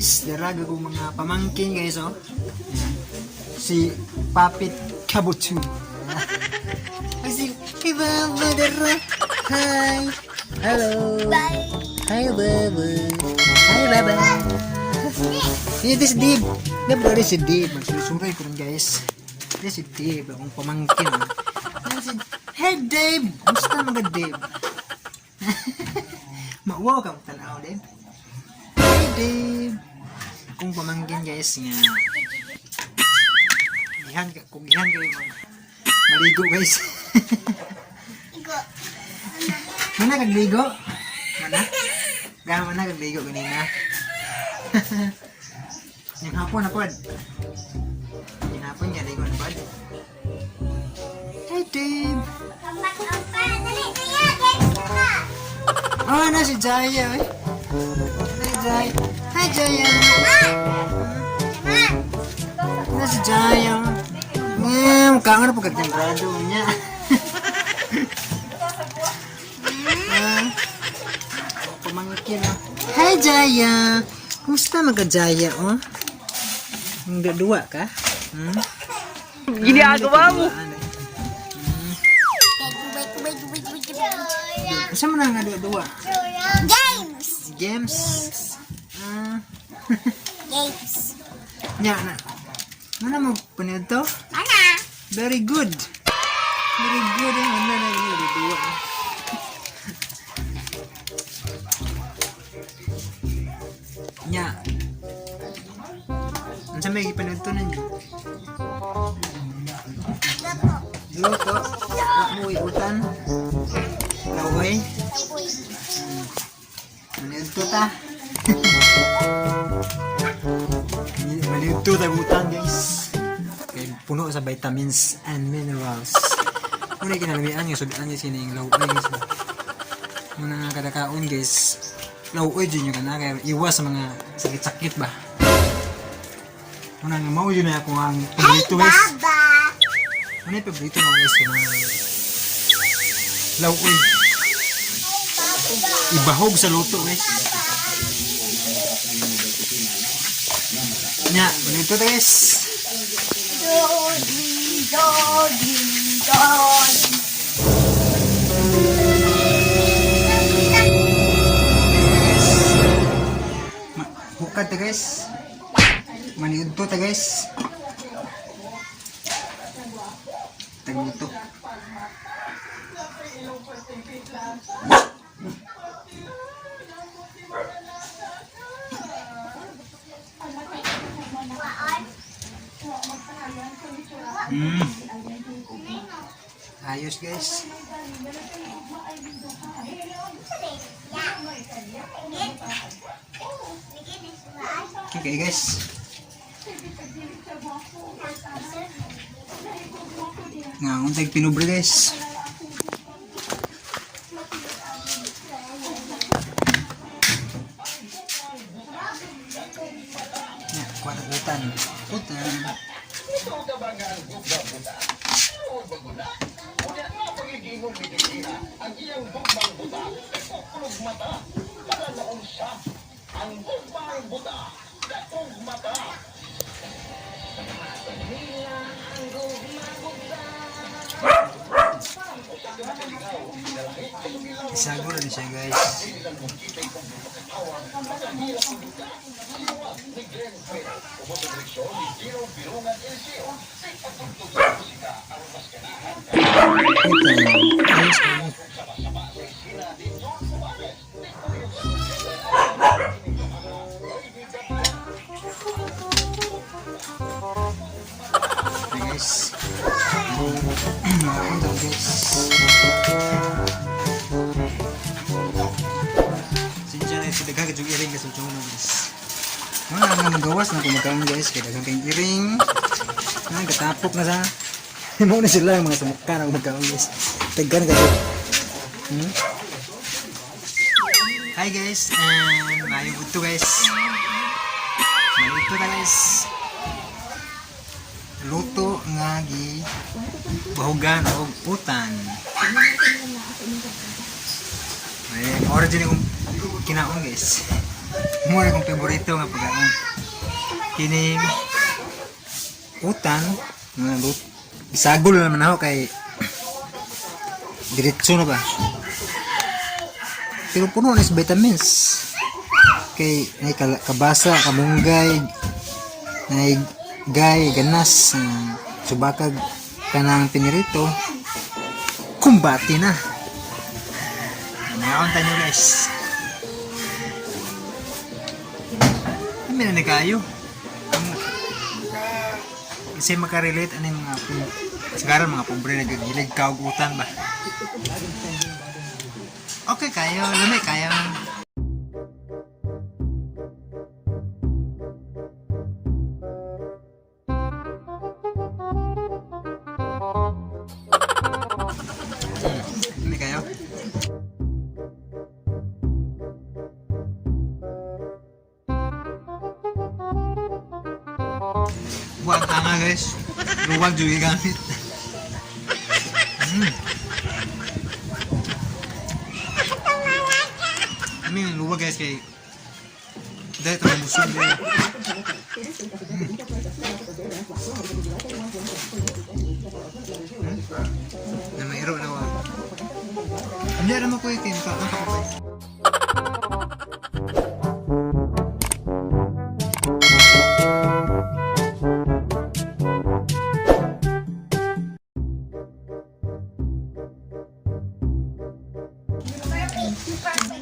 Guys, daraga ko mga pamangkin, guys, oh. Ayan. Si Papit Kabutu. Ay, si Hey, Baba, dara. Hi. Hello. Bye. Hi, Baba. Hi, Baba. Hey, this is Dib. Dib, dari si Dib. Magsusuray ko rin, guys. This is Dib, akong pamangkin, oh. Ayan si Hey, Dave! Kumusta mga Dave? Mauwaw ka tanaw, Dave. Hey, Dave! Kung pamangkin, guys, nga. Gihan, kung gihan kayo maligo, guys. Igo. Mana kagligo? Mana? Gama na kagligo ganina. Yung hapon na pod. Yung hapon nga ligo na pod. Hey, Dave! Kampat ampa. Dali kaya guys ka. Oh, na si Jaya, eh. Hi, Jaya. Hi, Jaya. Ma. Na si Jaya. Eh, mukha nga na pagkatemprado niya. Ah, pamangkin, oh. Hi, Jaya. Kumusta mga Jaya, oh? Ang dua ka? Hmm? Ginagawa mo. Wait, wait, wait, wait, wait. Asa mo na nga dua-dua? Games. Games. Ah, Games. nya na. Mana mo panood to? Mana? Very good. Very good eh. Ano na yun? Dua. Nya. Ano sa may ipanood to ninyo? Lapo. Luto. Wa mo utan. Laway. Uy. Maliud to ta. Maliud to ta utan, guys. Kay puno sa vitamins and minerals. Muna kinalamian nga sudan guys kining laway, guys. Muna nga kada kaon, guys. Laway jud nyo kana kay iwas sa mga sakit-sakit ba. Muna nga mao jud na ako ang paborito, guys. Baba. Muna yung paborito mo, guys, kanang laway. Ibahog sa luto, guys. Nya, ganito ta, guys. Doggy, doggy, doggy. Guys. Hukad ta, guys. Maniudto ta, guys. Tagluto. Ayos, guys. Okay, guys. Nga, untag pinubre, guys. Ya, kuha na utan. Utan. Isago na siya, guys. Utan. Ayos kayo. Okay, guys. Mga kondom, guys. Sinsya na sa daghang kayong iring kasi yung guys. Mga nga magawas na kumakaon, guys. Kaya daghang kayong iring. Ah, katapok na sa. Mo na sila ang mga sumuka na kumakaon, guys. Daghan kayo. Hi, guys, and maayong udto, guys. Maluto ta, guys. Luto nga gi bahugan og utan. Ay, origin akong kinaon, guys. Mura kong paborito nga pagkaon. Kining utan nga lut. Isagol na naman ako kay diretso na ba. Pero puno na sa vitamins. Kay nay kabasa, kamunggay, nay gay, ganas, subakag kanang pinirito. Kumbati na. Mga nyo, guys. Kami na nagayo. Ang kasi makarelate ano yung mga siguro mga pobre nagagilig kaugutan ba. Okay kayo, lamay kayo. Lamay kayo. Buwan tanga, guys. Luwag juga gamit. I mean, luwag, guys, kay dahil ito musog din. Na mairo na wa. Hindi alam mo ko itin ka ang kapapay.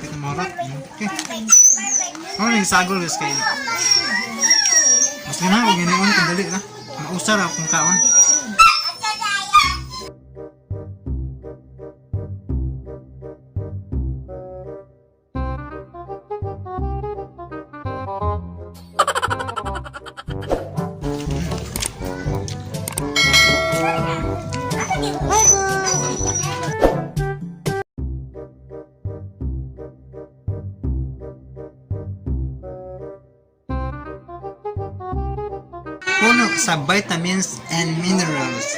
Kita marot. Okay. Ano yung sagol, guys, kay mas ganahan ko ginion kung dali na. Mausar ako kung kaon. Puno sa vitamins and minerals.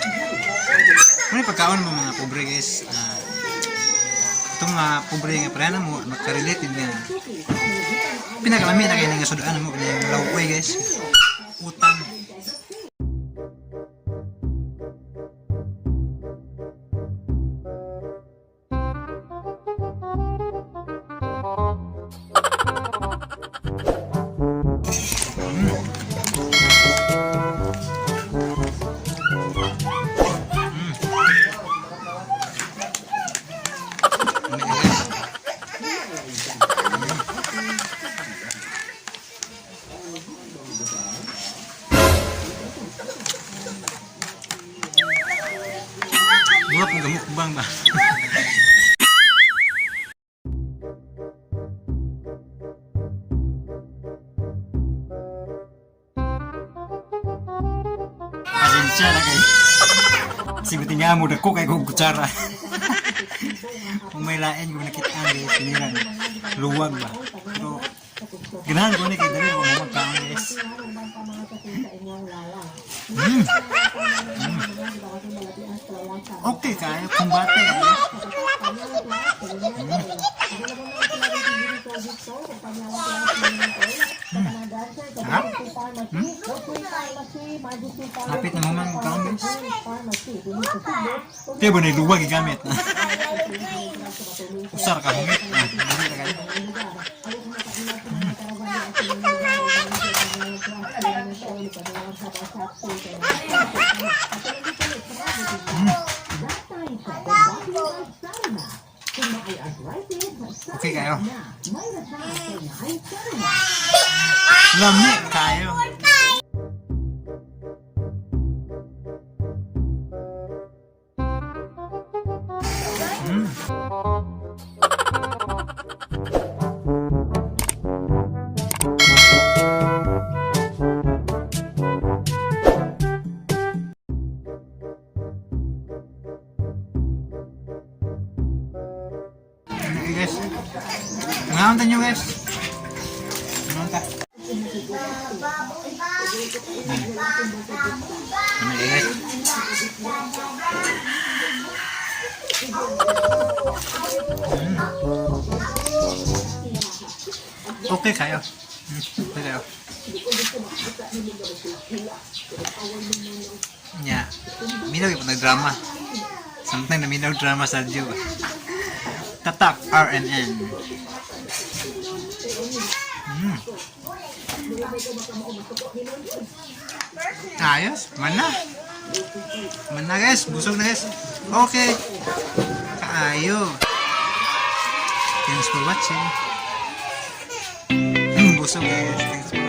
Ano yung pagkaon mo mga pobre, guys? Itong mga pobre nga pre na mo makarelate din nga. Pinakalami na kayo nga sudan mo kanya laway, guys. Utang. Ano guys? Mura pong gamukbang ba? Pasensya na kayo. Sibutin nga mo, dako kay kong kutsara. Kung may lain, kung nakitaan guys, siniran. Luwag ba? Pero, ganahan ko ni kay dali ko magkaon, guys. Okay kayo, kumbate. Sarap. Hapit na mo man kaon, guys. Kaya ba na luwag gigamit? Usar ka humit. Ah, dali ra kayo. Okay kayo. Lami kayo. Okay, guys. Ngaon nyo, guys. Ngaon ta. Okay, guys. Okay kayo. Okay kayo. Nya. Minaw gyud nagdrama. Sometimes naminaw drama sa radyo ba. Tatak RMN. Ayos, mana. Mana guys, busog na guys. Okay. Kaayo. Thanks for watching. Busog guys. Thanks.